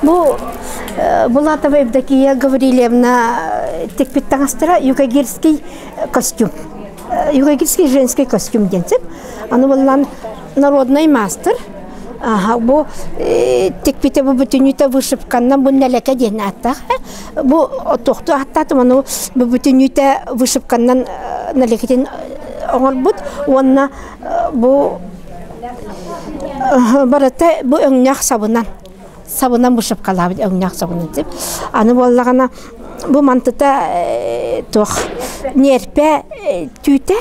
Бу Булатова Евдокия Гаврильевна тикпит таҥастара юкагирский костюм. Юкагирский женский костюм диэн сөп. Аны буллан народный мастер. Аха, бу тикпите бу бүтүннүүтэ вышивканнан бу нэлэкэ диэн ааттаах. Бу тохту ааттаатым, ону бу бүтүннүүтэ вышивканнан нэлэкитин оҥорбут уонна бу барыта бу өҥнөөх сабынан сабынан вышивкалаабыт өҥнөөх сабынан тип. Аны буоллаҕына бу мантыта туох ньиэрпэ түүтэ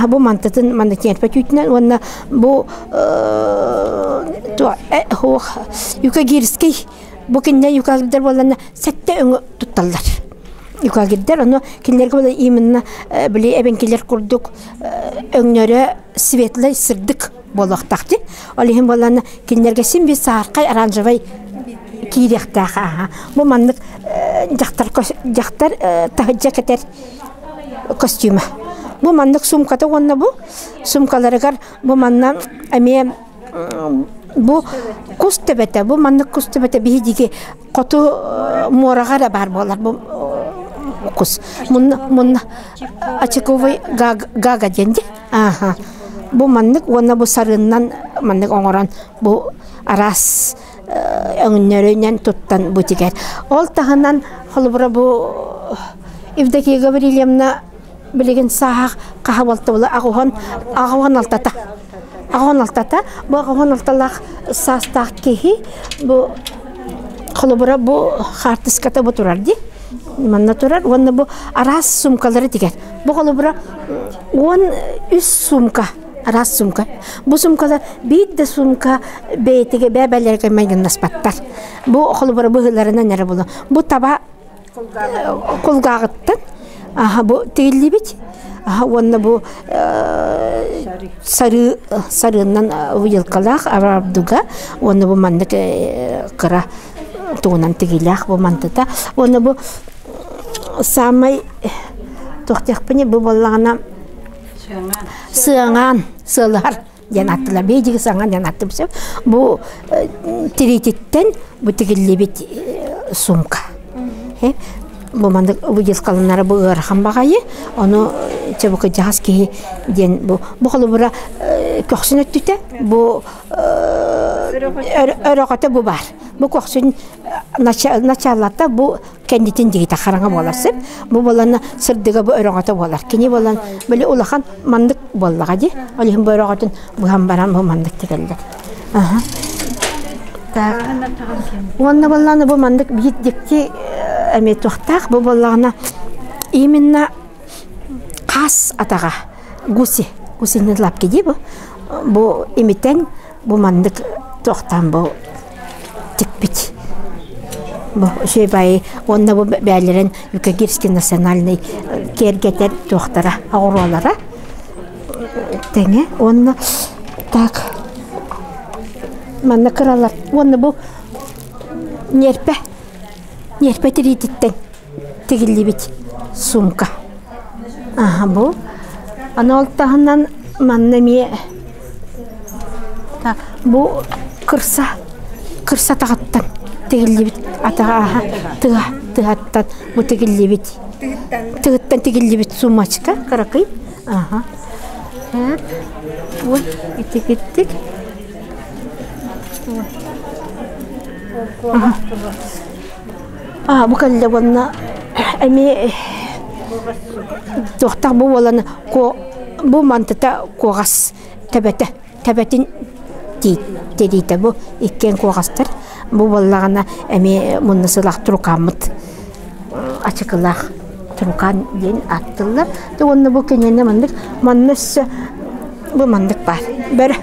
бу мантытын манна ньиэрпэ түүтүнэн уонна бу туох юкагирский бу кинилэр юкагирдэр буолланна сэттэ өҥү тутталлар юкагирдэр ону кинилэргэ буола именно били эбэҥкилэр курдук өҥнөрө светлый сырдык буолуохтаах дии. Ол иһин буоллаҕына кинилэргэ син биир саһархай оранжевай киириэхтээх ааһа. Бу маннык дьахтар дьахтар таһырдьа кэтэр костюма. Бу маннык суумката уонна бу суумкаларыгар бу манна эмиэ бу кус төбөтө, бу маннык кус төбөтө биһиги хоту муораҕа эрэ баар буолар бу кус. Мунна мунна очаговый гага диэн дии. Ааха. Бу маннык уонна бу сарыыннан маннык оҥорон бу араас өҥнөрүнэн туттан бу тигэр. Ол таһынан холобура бу Евдокия Гаврильевна билигин сааһах хаһа буолта аҕуһан аҕуһан алтата аҕуһан алтата бу аҕуһан алталаах саастаах киһи бу холобура бу хаартыската бу турар дии манна турар уонна бу араас суумкалары тигэр бу холобура 13 сумка, араас сумка. Бу сумкалар биир да сумка бэйэтигэ бэбэлэргэ майгыннаспаттар. Бу холобура быһыыларынан эрэ булу. Бу таба кулгааҕыттан аха бу тигиллибит аха уонна бу сарыы сарыыннан выделкалаах арардыга уонна бу маннык кыра тугунан тигилээх бу мантыта уонна бу саамай туох диэхпиний бу буоллаҕына сыаҥаан сыалыһар диэн ааттыылар биһиги сыаҥаан диэн ааттыыбыт сөп бу тириититтэн бу тигиллибит сумка бу маннык выделкаланара бу ыарахан баҕайы ону чэ бу кырдьаҕас киһи диэн бу бу холобура көхсүн өттүтэ бу өрөҕөтө бу баар бу көхсүн началата бу кэннитин дигитэ хараҥа буолар сөп. Бу буолан сырдыга бу өрөҕөтө буолар. Кини буолан били улахан маннык буоллаҕа дии. Ол иһин бу өрөҕөтүн быһан баран бу маннык тигэллэр. Аха. Так. Уонна буоллаҕына бу маннык биир дьикти эмиэ туохтаах бу буоллаҕына именно хас атаҕа гуси гусиный лапки дии бу бу имитэн бу маннык туохтаан бу тикпит. Бу үчүгэй уонна бу бээлэрин Юкагирский национальный киэргэтэр туохтара оҕуруолара тэҥэ уонна так манна кыралар уонна бу ньиэрпэ ньиэрпэ тириититтэн тигиллибит сумка аха бу аны ол таһынан манна эмиэ бу кырса кырса атаҕыттан тигиллибит атаҕа аха тыа тыһаттан бу тигиллибит тыһыттан тигиллибит сумочка кыракый аха ой итигиттик Аа бу кэллэ уонна эмиэ туохтаах бу буолан бу мантыта куоҕас төбөтө төбөтүн тириитэ бу иккиэн куоҕастар бу буоллаҕына эмиэ мунна сылах турукааммыт ачыкылаах турукаан диэн ааттыыллар уонна бу киниэнэ маннык манна өссө бу маннык баар бөрө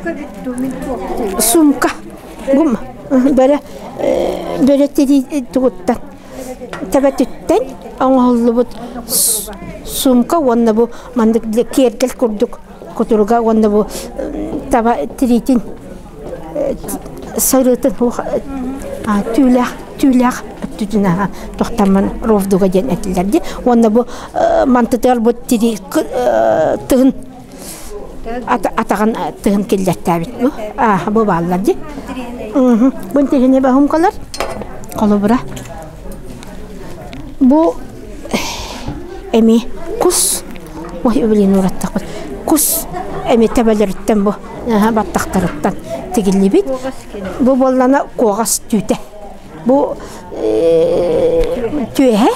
сумка Бу бөрө бөрө тирии тугуттан төбөтүттэн оҥоһуллубут сумка уонна бу маннык киэргэл курдук кутуруга уонна бу таба тириитин сырыытын түүлээх түүлээх өттүтүн аха тохтаммын ровдуга диэн этилэр дии уонна бу мантытыгар бу тирии тыһын атаҕын тыһын киллэртээбит бу бу бааллар дии бу интириэһинэй баһумкалар. Холобура, бу эми кус, ой, блин, ураттахпыт. Кус эми төбөлөрүттэн бу баттахтарыттан тигиллибит. Бу буоллана куоҕас түүтэ. Бу түөһэ,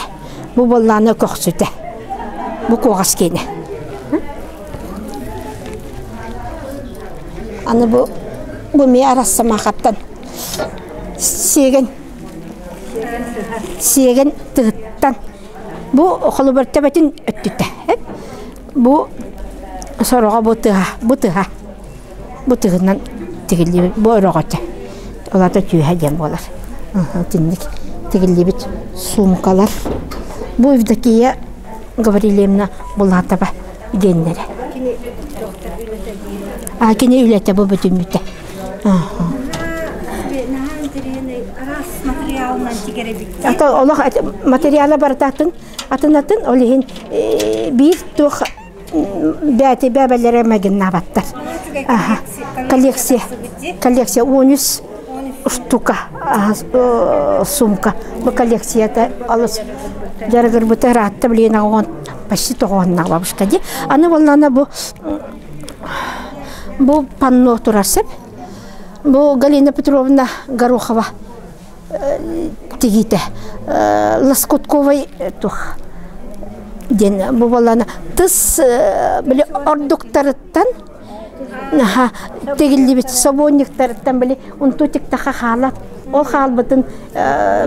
бу буоллаана көхсүтэ. Бу куоҕас киэнэ. Аны бу бу ми арассамаахаттан сиэгэн сиэгэн тыһыттан бу холобур төбөтүн өттүтэ. Бу сороҕо бу тыһа, бу тыһа. Бу тыһынан тигиллибит бу өрөҕөтө. Ол аата түөһэ диэн буолар. Итинник тигиллибит суумкалар. Бу Евдокия Гаврильевна Булатова диэннэрэ. А кини үлэтэ бу бүтүннүтэ. Ата олох материала барыта атын атын атын ол иһин биир туох бэти бэбэлэрэ магиннаабаттар. Коллекция коллекция 13 штука сумка. Бу коллекцията алыс дьарыгырбыта ыраатта билигин оҕон почти тоҕооннаах бабушка дии. Аны буоллаҕына бу бу панно турар сөп. Бу Галина Петровна Горохова тигиитэ лоскутковай туох диэн бу буоллаҕына тыс били ордуктарыттан Наһаа тигиллибит собуонньуктарыттан били унтуу тиктаха хаалар. Ол хаалбытын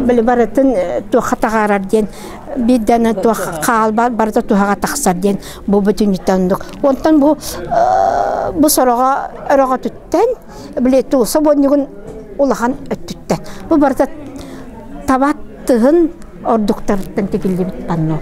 били барытын туохха таҕаарар диэн биирдэн туох хаалбар барыта туһаҕа тахсар диэн бу бүтүннүттэн оннук. Онтон бу бу сороҕо өрөҕөтүттэн били туу собуонньугун улахан өттүттэн. Бу барыта таба тыһын ордуктарыттан тигиллибит панно.